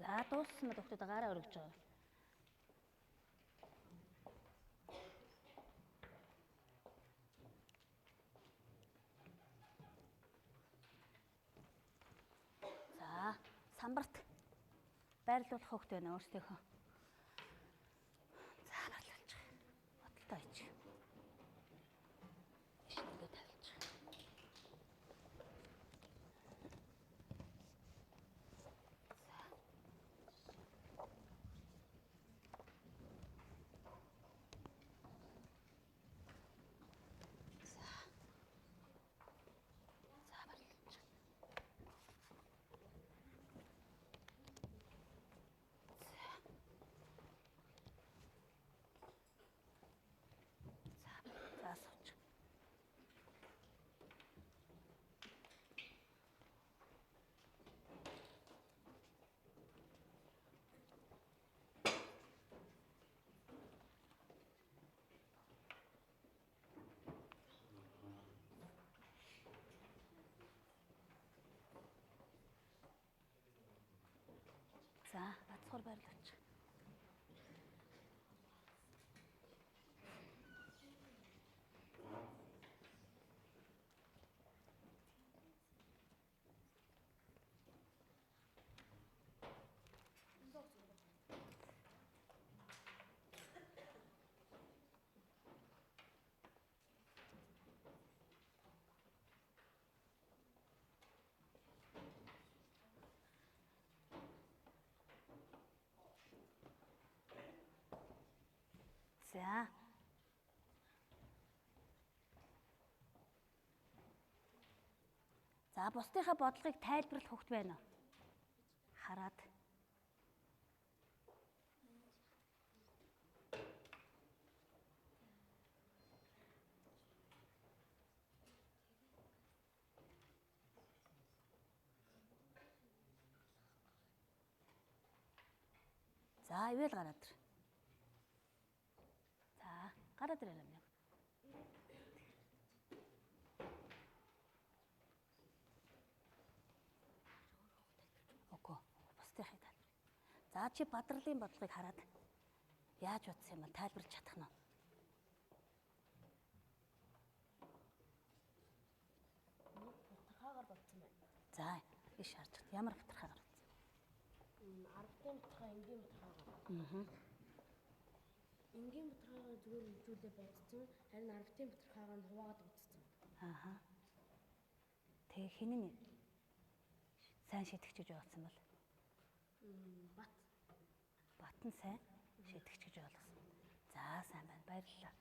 За дууссан мэт хүүхдүүд гараа өргөж байгаа. За самбарт байрлуулах хүүхд байна өөрсдийнхөө. За байрлуулж байгаа. Бодолтой хийж. Ишнэгээ тавилж. За байрлуулж. За сууч. За бацхуур байрлуулчих. За. За, бусдынхаа бодлогыг тайлбарлах хөвгт байна уу? Хараад. За, ивэл гараад ир. За, гараад ирээ юм. Үгүй, бусдынхыг тайлбар. За, чи Бадралын бодлогыг хараад яаж бодсон юм бэ? Тайлбарлаж чадах нь уу? Бутархаагаар бодсон байна. За, иш харж чад. Ямар бутархаагаар бодсон? 10-ын бутархаа, энгийн бутархаагаар. Энгийн бутархаагаар зүгээр үржүүлээ бодсон. Харин 10-ын бутархаагаар нь хуваагаад бодсон. Ааха. Тэгээ хэн нь сайн шийтгэж гэж ойлгосон бол? Бат. Бат нь сайн шийтгэж гэж ойлгосон. За, сайн байна. Баярлалаа.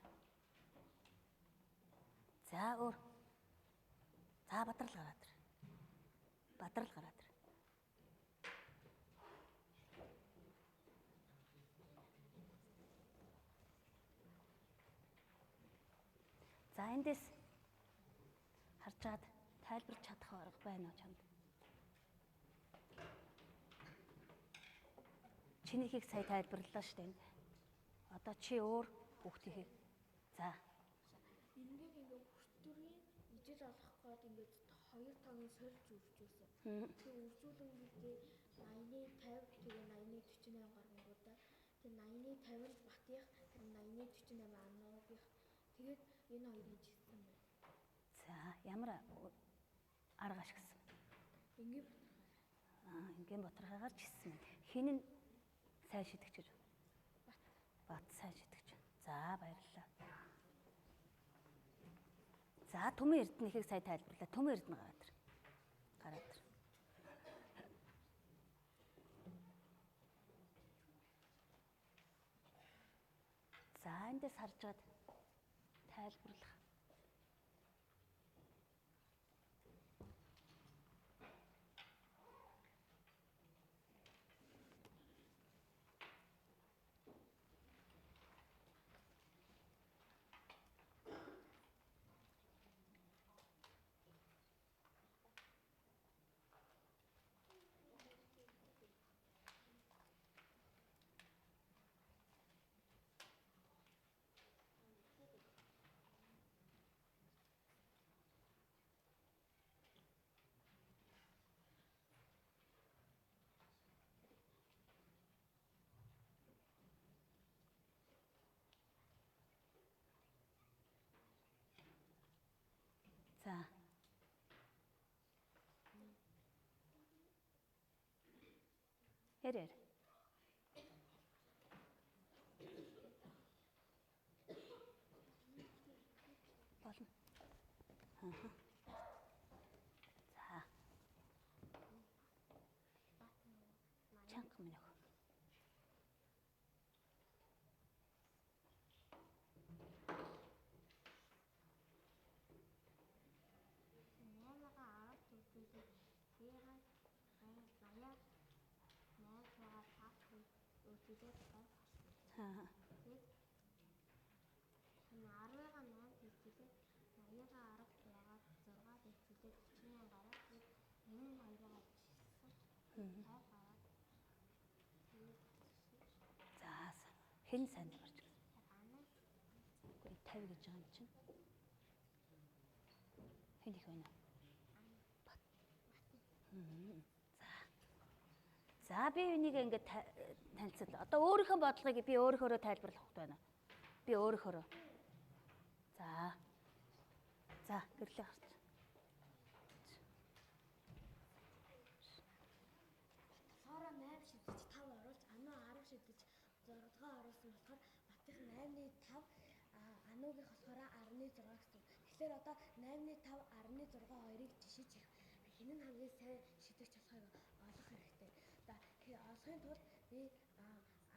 За, өөр. За, Бадрал гараад ир. Бадрал гараад ир. За, эндээс харж чад тайлбарлаж чадах арга байна уу чамд? Чинийхийг сая тайлбарлалаа шүү дээ. Одоо чи өөр хүүхдийнхийг. За. Энгийг ингээ хүртүрийн ижил олох гээд ингээд хоёр тооныг сольж үржүүлсэн. Тэгээ үржүүлэнгүүтээ 80-ны 50 тэгээ 80-ны 48 гарангуудаа тэгээ 80-ны 50 нь Батых, харин 80-ны 48 Ануугийнх. Тэгээд энэ хоёрыг жигсэн байна. За, ямар арга ашигласан? Энгийн бутархаа. Аа, энгийн бутархаагаар жигсэн байна. Хэн нь сайн шийтгэж гэж? Бат. Бат сайн шийтгэж. За, баярлалаа. За, Түмэн Эрдэнэхийг сая тайлбарлаа. Түмэн Эрдэнэ гараад ир. Гараад ир. За, эндээс харж чад тайлбарлах. За. Хэрээр. Болно. Аа. За. Чанга минь өх. Аа. Тэгээд 10-ыг 8 хэвчүүлээд 80-ыг 10 хуваагаад 6 хэвчүүлээд 48 гараад тэгээд энэ нь хоёроо жишсэн. 50 гараад тэгээд за хэн сайн гарч ирсэн? Анаа. Үгүй 50 гэж байгаа юм чинь. Хэн их байна? Бат. За. За би энийг ингээд танилцуулъя. Одоо өөрийнхөө бодлогыг би өөрөөхөө тайлбарлах хэрэгтэй байна. Би өөрөөхөө. За. За, гэрлээ гарч. Болохоор 8 шидэж 5 оруулж, Ануу 10 шидэж 6 оруулсан болохоор Батых 8-ны 5, Ануугийнх болохоор 10-ны 6 гэсэн. Тэгэхээр одоо 8-ны 5, 10-ны 6 хоёрыг жишиж хэн нь хамгийн сайн шидэгч болохыг олох хэрэгтэй. За олохын тулд би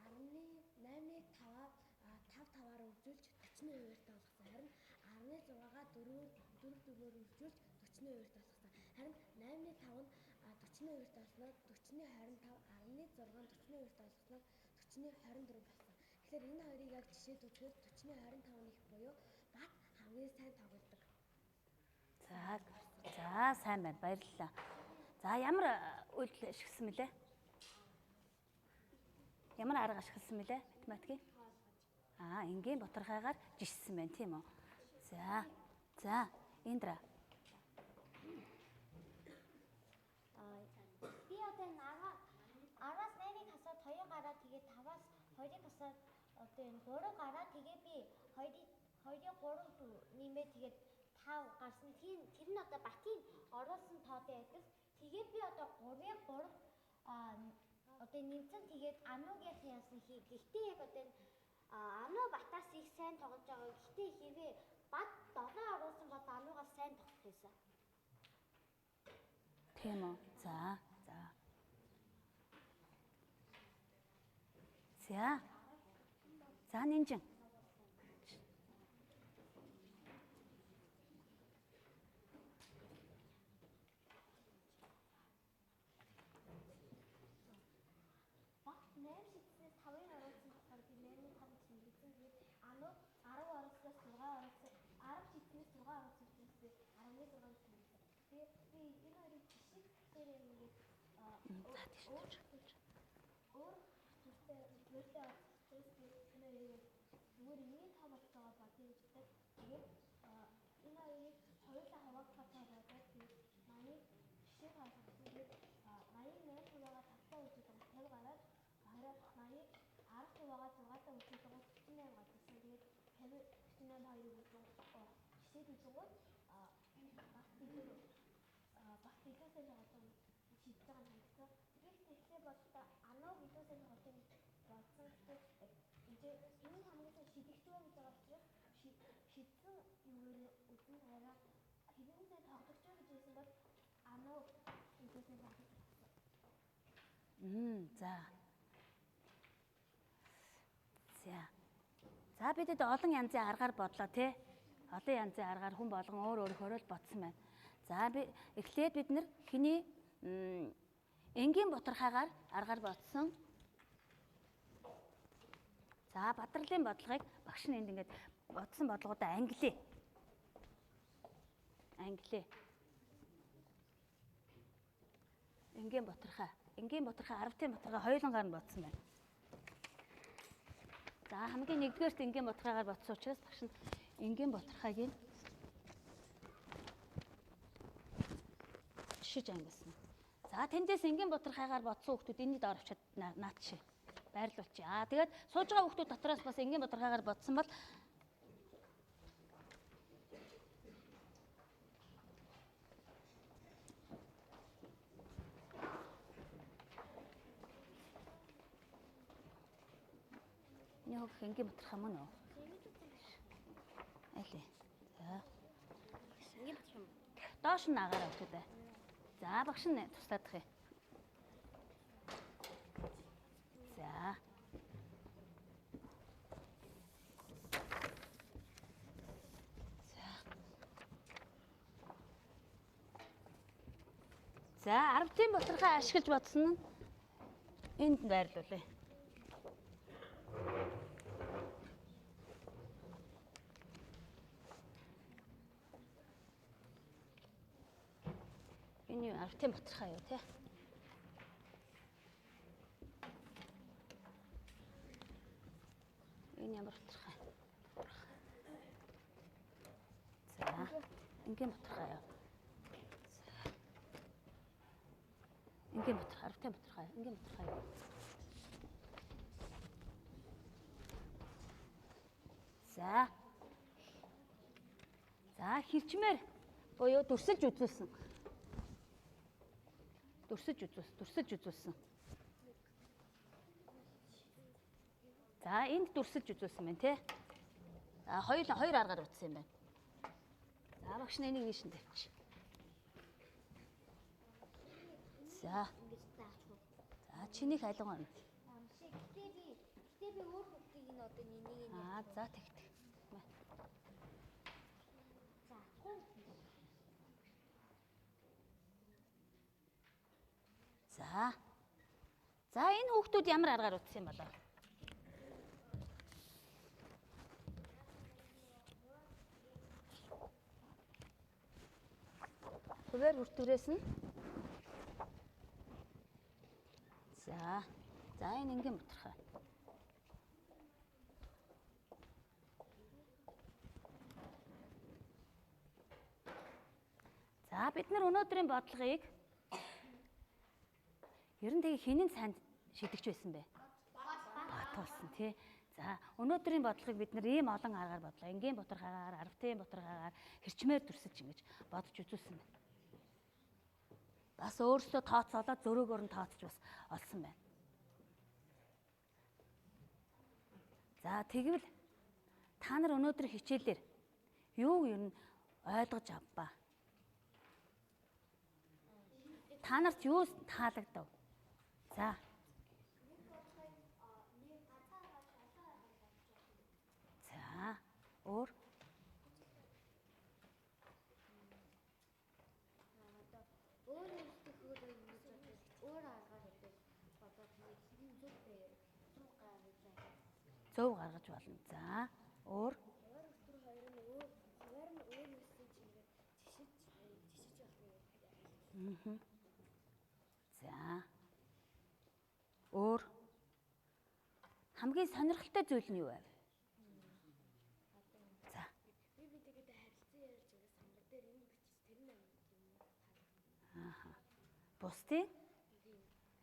8-ны 5-аа 5 5-аар үржүүлж 40%-аар тоолгосон. Харин 10.6-гаа 4 4-ээр үржүүлж 40%-аар тоолгосон. Харин 8.5 нь 40%-аар тоолсноор 40.25, 10.6 нь 40%-аар тоолгосноор 40.24 болсон. Тэгэхээр энэ хоёрыг яг жишээд үзэхэд 40.25 их буюу Бат хамгийн сайн тоглодог. За за сайн байна. Баярлалаа. За ямар үйлдэл ашигласан мөлий? Ямар арга ашигласан мөлий математикийн? Аа, энгийн бутархайгаар жишсэн байна, тийм үү? За. За, Индра. Би одоо энэ 10-аас 8-ыг хасаад 2 гараад тэгээд 5-аас 2-ыг хасаад одоо энэ 3 гараад тэгээд би 2-ыг 3 нэмээ тэгээд 5 гарсан. Тэр нь одоо Батын оруулсан тоотой адил. Тэгээд би одоо 3-ыг 3 одоо нэмсэн тэгээд Анугийнх яасан хий. Гэхдээ яг одоо энэ Ану Батаас их сайн тоглож байгаа. Гэхдээ хэрвээ Бат 7 оруулсан бол Анугаас сайн тоглох байсан. Тийм үү. За, за. За. За нинжин. Бат 8 шидснээс 5-ыг оруулсан болохоор би 8-ыг 5 гэж нэмэгдсэн. Тэгээд Ану 10 оруулснаас 6 оруулсан. 10 шидснээс 6 оруулсан учраас би 10.6 гэж нэмэгдсэн. Тэгээд би энэ хоёрыг жишээ дээр ингээд За тийш. өөр зүйлтэй зүйлтэй учраас би энэ хоёрыг зүгээр энгийн тоо болж байгаа бодъё гэж бодоод тэгээд энэ хоёрыг хоёулаа хаваагдах тоо бодоод тэгээд 80-ыг жишээ ойлгосон. Тэгээд 88 хуваагаа 5-таа үржиж 50 гараад 80-ыг 10 хуваагаа 6-таа үржиж 48 гарсан. Тэгээд 50 48 хоёрыг жишээд үзэнгүүт Бат илүү сайн тоглож шидэж байгаа нь харагдсан. Би ихтэй бодлоо Ануг илүү сайн тоглож гэж бодсон. Гэхдээ энэ хамгийн сайн шидэгч вэ гэж байгаа учраас шидсэн юугаар үзэн хараа хэрэг сайн тоглогч вэ гэж хэлсэн бол Ану илүү сайн тоглож байсан. За. За. За бидэд олон янзын аргаар бодлоо тий. Олон янзын аргаар хүн болгон өөр өөрөөрөө л бодсон байна. За би эхлээд бид нэр хиний энгийн бутархайгаар аргаар бодсон. За бадралын бодлогыг багш нь энд ингээд бодсон бодлогоудаа ангилъя. Ангилъя. Энгийн бутархай. Энгийн бутархай, 10-ын бутархай хоёулангаар нь бодсон байна. За хамгийн нэгдүгээрт энгийн бутархайгаар бодсон учраас багш нь энгийн бутархайг нь жишиж ангилсан. За тэндээс энгийн бутархайгаар бодсон хүмүүс энэний доор авчиад наад чи байрлуулчих. Аа тэгээд сууж байгаа хүмүүс дотроос бас энгийн бутархайгаар бодсон бол энэ хөх энгийн бутархай мөн үү? Аль вэ? За. Энгийн бутархай юм. Доош нь агаараа өгдөг бай. За багш нь туслаадах юм. За. За. За 10-ын бутархай ашиглаж бодсон нь энд байрлуулъя. Энэ юу 10-ын бутархай юу те? Энэ ямар бутархай? За, энгийн бутархай юу? За. Энгийн бутархай, 10-ын бутархай, энгийн бутархай юу? За. За, хилчмээр буюу дүрсэлж үзүүлсэн. Дүрсэлж үзүүлсэн. За энд дүрсэлж үзүүлсэн байна тий. За хоёр аргаар утсан юм байна. За багш нь энийг ийш нь тавьчих. За. За чинийх аль гоо. Гэтэ би өөр хүүхдийг нь одоо энийг нь Аа за тэгтэг. Хүүхдүүд ямар аргаар утсан юм болоо? Хувиар хүртвэрээс нь за за энэ ингийн бутархай. За бид нар өнөөдрийн бодлогыг ер нь тэгээ хинэн санд шийдэгч байсан бэ? Бат болсон тий. За өнөөдрийн бодлогыг бид нар ийм олон аргаар бодлоо. Энгийн бутархаагаар, аравтын бутархаагаар хэрчмээр дүрсэж ингэж бодож үзүүлсэн байна. Бас өөрсдөө тооцоолоод зөрөөгөөр нь тооцож бас олсон байна. За тэгвэл та нар өнөөдөр хичээлээр юу ер нь ойлгож авбаа? Та нарт юу таалагдав? За. За, өөр зөв гаргаж болно. За, өөр За. Өөр хамгийн сонирхолтой зүйл нь юу вэ? За. Би тэгээд харилцан ярьж байгаа самбар дээр энэ бичиж тэр нь юм таалагдсан. Ааха. Бусдын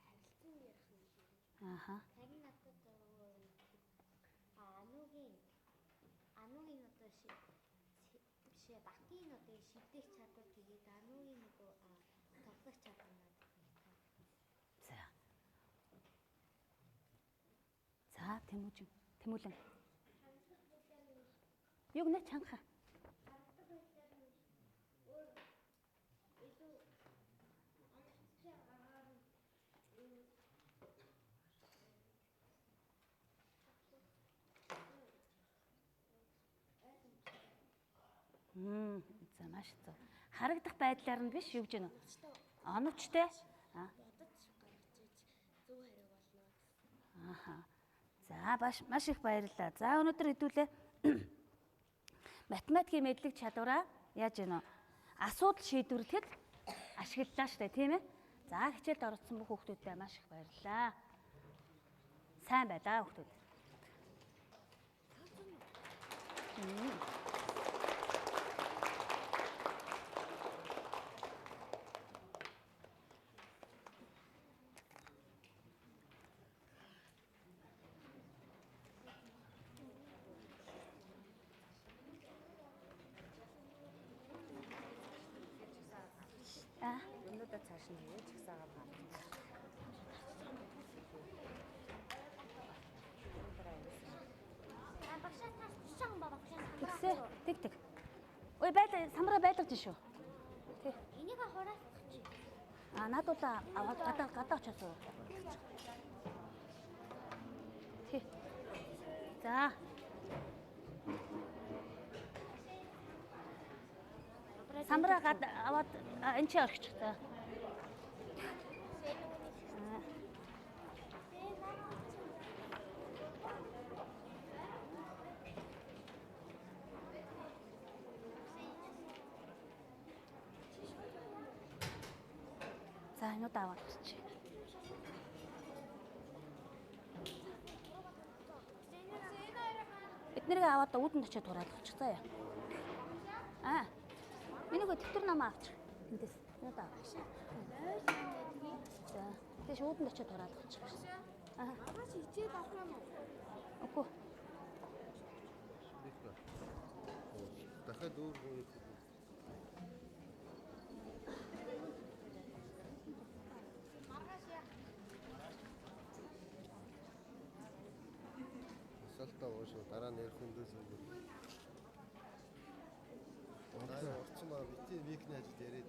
харилцан ярих нь. Ааха. Харин надад ануугийн одоо бишээ Батын одоо шидэх чадвар тэгээд ануугийн нөгөө тоглох чадвар надад таалагдсан. За. За, Тэмүүлэн. Тэмүүлэн. Юу гэнэ чанха. За маш зөв. Харагдах байдлаар нь биш юу гэж байна вэ? Оновчтой. Бодож гаргаж иж зөв хариу болно гэсэн. Ааха. За маш их баярлалаа. За өнөөдөр хэдүүлээ математикийн мэдлэг чадвараа яаж гэнэ? Асуудал шийдвэрлэхэд ашиглалаа штэ, тийм ээ? За хичээлд оролцсон бүх хүүхдүүдэд маш их баярлалаа. Сайн байлаа хүүхдүүд. Юмнуудаа цааш нь хийгээ чагсаагаа гаргах. Тэгсээ тэг тэг. Ой байлаа самраа байлгаж шүү. Тэг. Энийг хураасгах чи. А над бол аваад гадаа очиж суу. Тэг. За. Самраа аваад энэ чи орчих за. За энэ удаа аваад очив. Эднэрийг аваад уудэнд очиод хураалгачих заяа. Аа. Миний хөө тэвтер намаа авчих. Эндээс. Энэ удаа аваач. За. Тэш уудэнд очиод хураалгачих. Аа. Маргааш хичээл авах юм уу? Үгүй. Дахиад өөр хүн асаалтаа уушаа дараа нь ярих хүндээс үгүй. Дараа орчин маа бити викний ажид яриад.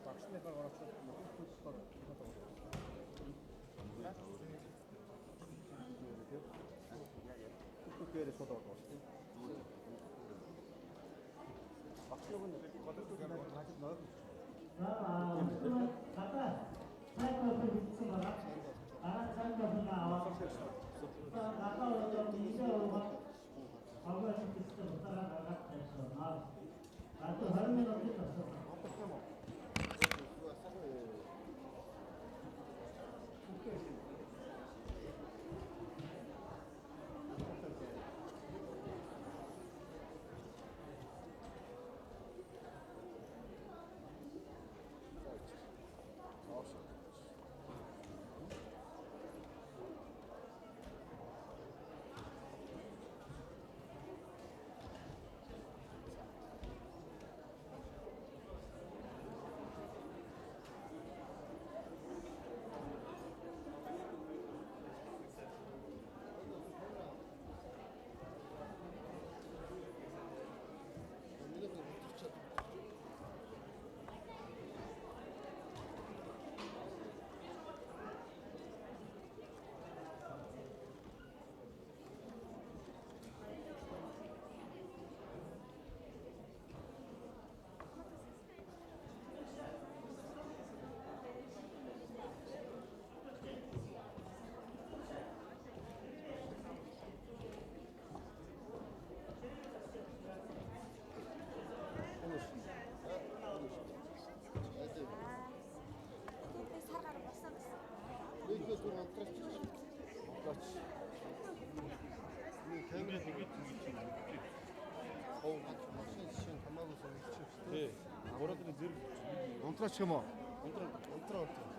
Багшныхаа оролцоод хүүхдүүд болохоор хүүхдүүдээр шууд ордог шүү дээ. За гадаа цай кофе бэлдсэн байгаа. Дараа цай кофег аваад гадаа одоо нийлээ уугаад аваад хийхдээ буцаагаа гаргаад тавьсан. Гадаа 20 минутын тасал. Унтраач юм уу? Унтраа. Унтраа.